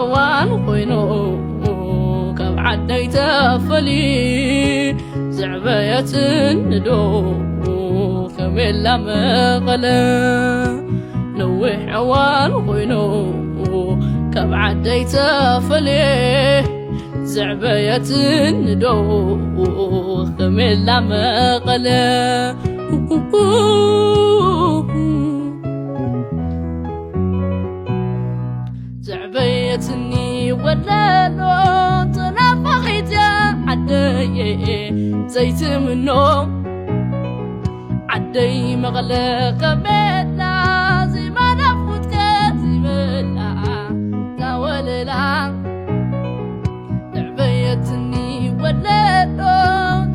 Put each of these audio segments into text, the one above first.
እዋን ኮይኑ ካብ ዓደይ ተፈልየ ዘዕበየትኒ ዶ ከሜላ መቐለ። ነዊሕ እዋን ኮይኑ ካብ ዓደይ ተፈልየ ዘዕበየትኒ ዶ ከሜላ መቐለ። ዘዕበየትኒ ወለሎ ተናፋቒት ዓደየ ዘይትምኖ ዓደይ መቐለ ከመላ ዜማ ናፍቆትካ ዝመልኣ ዛወለላ ዘዕበየትኒ ወለሎ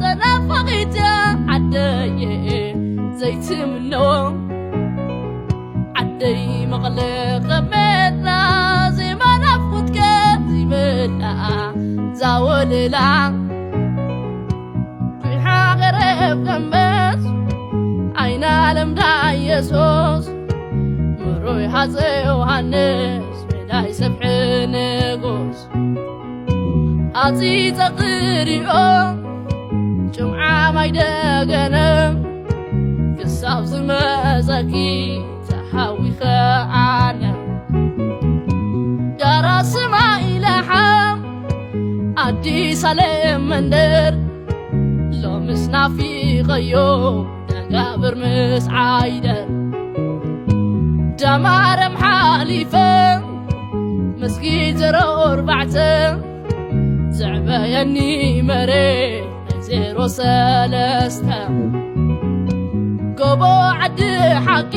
ተናፋቒት ዓደየ ዘይትምኖ ዓደይ መቐለ ከመላ ዜማ ናፍቆትካ ዝመልኣ ዛወለላ ሃገረ ደንበስ ኣይናለም ዳየሶስ ምሩይ ሃፀ ዮሃንስ ሜዳይ ሰብሒ ንጉስ ኣፂፀ ክሪኦ ጭምዓ ማይ ደገነ ክሳብ ዝመፀኪ ተሃዊኸ ኣነ ዳራ ስማይ ለሓም ኣዲስ ኣለም መንደር ሎምስ ናፊቐዮ ደጋብር ምስ ዓይደር ዳማረም ሓሊፈ መስጊድ ዘሮ ኣርባዕተ ዘዕበየኒ መሬት ናይ ዜሮ ሰለስተ ጎቦ ዓዲ ሓቂ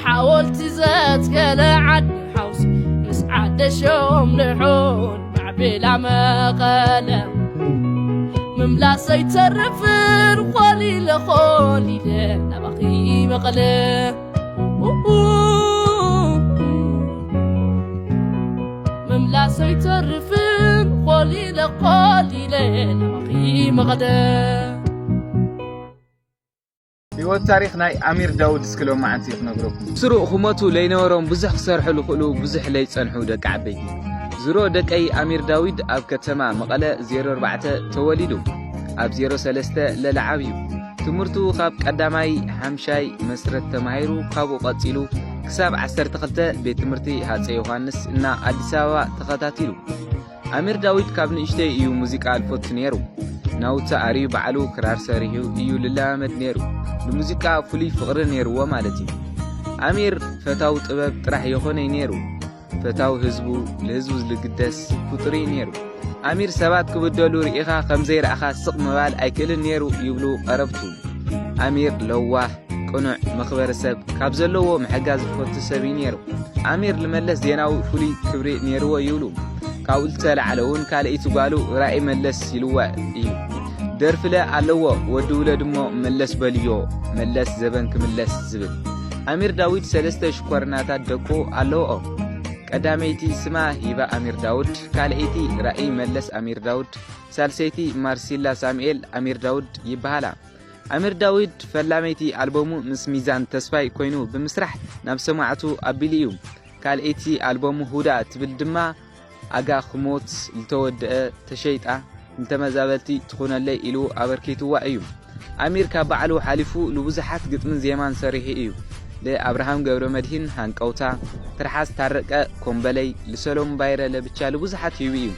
ሓወልቲ ዘትከለ ዓዲ ሓውስ ምስ ዓደሾም ልሑን ማዕቤላ መቐለ ምምላሰይ ተርፍን ኾሊለ ኾሊለ ናባኺ መቐለ ምምላሰይ ተርፍን ኾሊለ ኾሊለ ናባኺ መቐለ። ህይወት ታሪኽ ናይ ኣሚር ዳውድ እስኪ ሎማዓንቲ ክነግረኩም። ስሩእ ኹመቱ ለይነበሮም ብዙሕ ክሰርሑ ልኽእሉ ብዙሕ ለይጸንሑ ደቂ ዓበይቲ። ዝሮ ደቀይ ኣሚር ዳዊድ ኣብ ከተማ መቐለ ዜሮ ኣርባዕተ ተወሊዱ። ኣብ ዜሮ ሰለስተ ለለዓብዩ። ትምህርቱ ካብ ቀዳማይ ሓምሻይ መስረት ተማሂሩ ካብኡ ቀጺሉ ክሳብ ዓሰርተ ክልተ ቤት ትምህርቲ ሃፀይ ዮሃንስ እና ኣዲስ ኣበባ ተኸታቲሉ። ኣሚር ዳዊት ካብ ንእሽተይ እዩ ሙዚቃ ልፈቱ ነይሩ። ናውቲ ኣርዩ ባዕሉ ክራር ሰሪሑ እዩ ልለማመድ ነይሩ። ንሙዚቃ ፍሉይ ፍቕሪ ነይርዎ ማለት እዩ። ኣሚር ፈታው ጥበብ ጥራሕ የኾነይ ነይሩ። ፈታው ህዝቡ፣ ልህዝቡ ዝልግደስ ፍጡር እዩ ነይሩ። ኣሚር ሰባት ክብደሉ ርኢኻ ከም ዘይረኣኻ ስቕ ምባል ኣይክእልን ነይሩ ይብሉ ቀረብቱ። ኣሚር ለዋህ፣ ቅኑዕ፣ መኽበሪ ሰብ ካብ ዘለዎ ምሕጋዝ ዝፈቱ ሰብ እዩ ነይሩ። ኣሚር ልመለስ ዜናዊ ፍሉይ ክብሪ ነይርዎ ይብሉ። ካብኡ ዝተላዕለ እውን ካልኣይቲ ጓሉ ራኢ መለስ ኢልዋ እዩ። ደርፍለ ኣለዎ ወዲ ውለድሞ መለስ በልዮ መለስ ዘበን ክምለስ ዝብል። ኣሚር ዳዊት ሰለስተ ሽኮርናታት ደቁ ኣለውኦ። ቀዳመይቲ ስማ ሂባ ኣሚር ዳውድ፣ ካልኣይቲ ራኢ መለስ ኣሚር ዳውድ፣ ሳልሰይቲ ማርሲላ ሳሙኤል ኣሚር ዳውድ ይበሃላ። ኣሚር ዳዊድ ፈላመይቲ ኣልበሙ ምስ ሚዛን ተስፋይ ኮይኑ ብምስራሕ ናብ ሰማዕቱ ኣቢሉ እዩ። ካልኣይቲ ኣልበሙ ሁዳ ትብል ድማ ኣጋ ክሞት ዝተወደአ ተሸይጣ ንተመዛበልቲ ትኹነለይ ኢሉ ኣበርኪትዋ እዩ። ኣሚር ካብ ባዕሉ ሓሊፉ ንብዙሓት ግጥምን ዜማን ሰሪሑ እዩ። ልኣብርሃም ገብረመድሂን ሃንቀውታ፣ ትርሓስ ታረቀ ኮምበለይ፣ ልሰሎም ባይረ ለብቻ ልብዙሓት ሂቡ እዩ።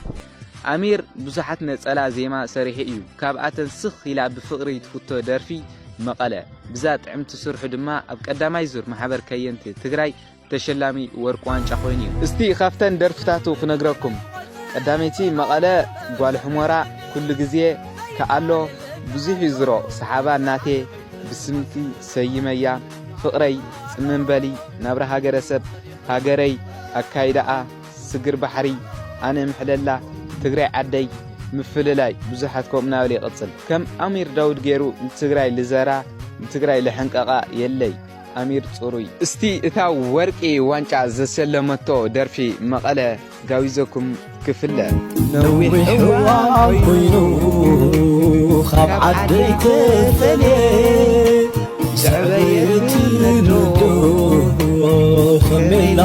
ኣሚር ብዙሓት ነጸላ ዜማ ሰሪሑ እዩ። ካብኣተን ስኽ ኢላ ብፍቕሪ ትፍቶ ደርፊ መቐለ። ብዛ ጥዕምቲ ስርሑ ድማ ኣብ ቀዳማይ ዙር ማሕበር ከየንቲ ትግራይ ተሸላሚ ወርቂ ዋንጫ ኮይኑ እዩ። እስቲ ካብተን ደርፍታቱ ክነግረኩም። ቀዳመይቲ መቐለ ጓል ሕሞራ ኩሉ ግዜ ከኣሎ ብዙሕ እዩ ዝሮ ሰሓባ እናቴ ብስምኪ ሰይመያ ፍቕረይ ጽምም በሊ ናብራ ሃገረሰብ ሃገረይ ኣካይዳኣ ስግር ባሕሪ ኣነ ምሕለላ ትግራይ ዓደይ ምፍልላይ ብዙሓት ከምኡ እናበለ ይቕጽል። ከም ኣሚር ዳውድ ገይሩ ንትግራይ ልዘራ ንትግራይ ልሕንቀቓ የለይ። ኣሚር ጽሩይ። እስቲ እታ ወርቂ ዋንጫ ዘሰለመቶ ደርፊ መቐለ ጋቢዘኩም ክፍለ። ነዊሕ እዋን ኮይኑ ካብ ዓደይ ተፈልየ ዘዕበየትኒ ዶ ከመይ ኢላ